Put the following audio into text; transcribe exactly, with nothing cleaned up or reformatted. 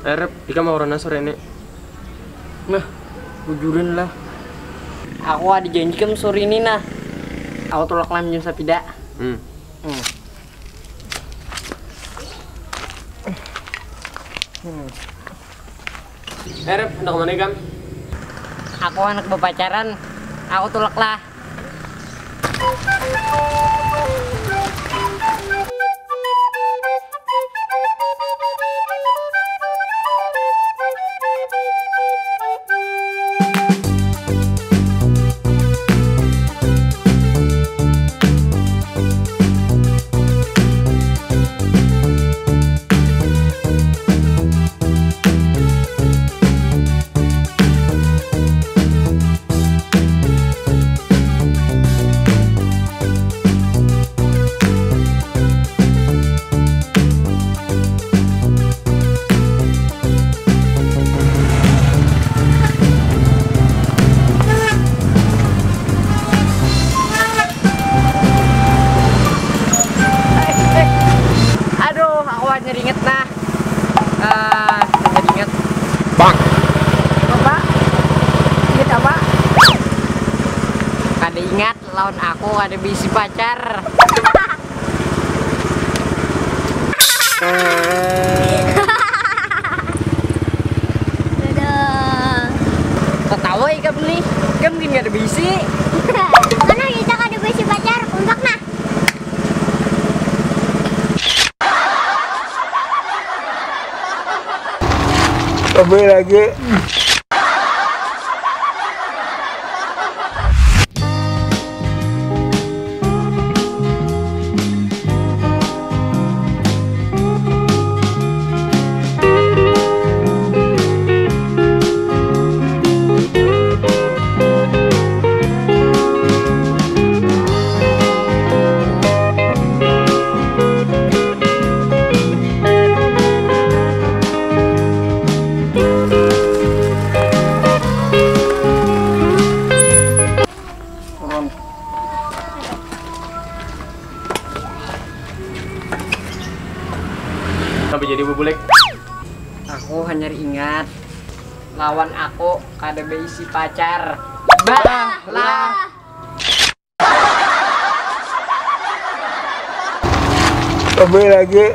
Erep, ikam mau rona sore ini? Nah, bujuran lah. Aku ada janji kam sore ini nah. Aku tulak lah minjem sapida. Hmm. Hmm. Hmm. Erep, hendak kemana ikam? Aku anak bepacaran. Aku tulak lah. Aduh, aku hanyar ingat nah. Ah, hanyar ingat. Bang. Apa? Ingat apa? Kada ingat, lawan aku kada bisi pacar. Dadah. Ketawa ikam nih, ikam gini kada bisi. Karena kita kada bisi pacar, kompak nah. Lebih lagi. Sampai jadi bubulek. Aku hanya ingat lawan aku kada beisi pacar. Bah lah. Lebih lagi.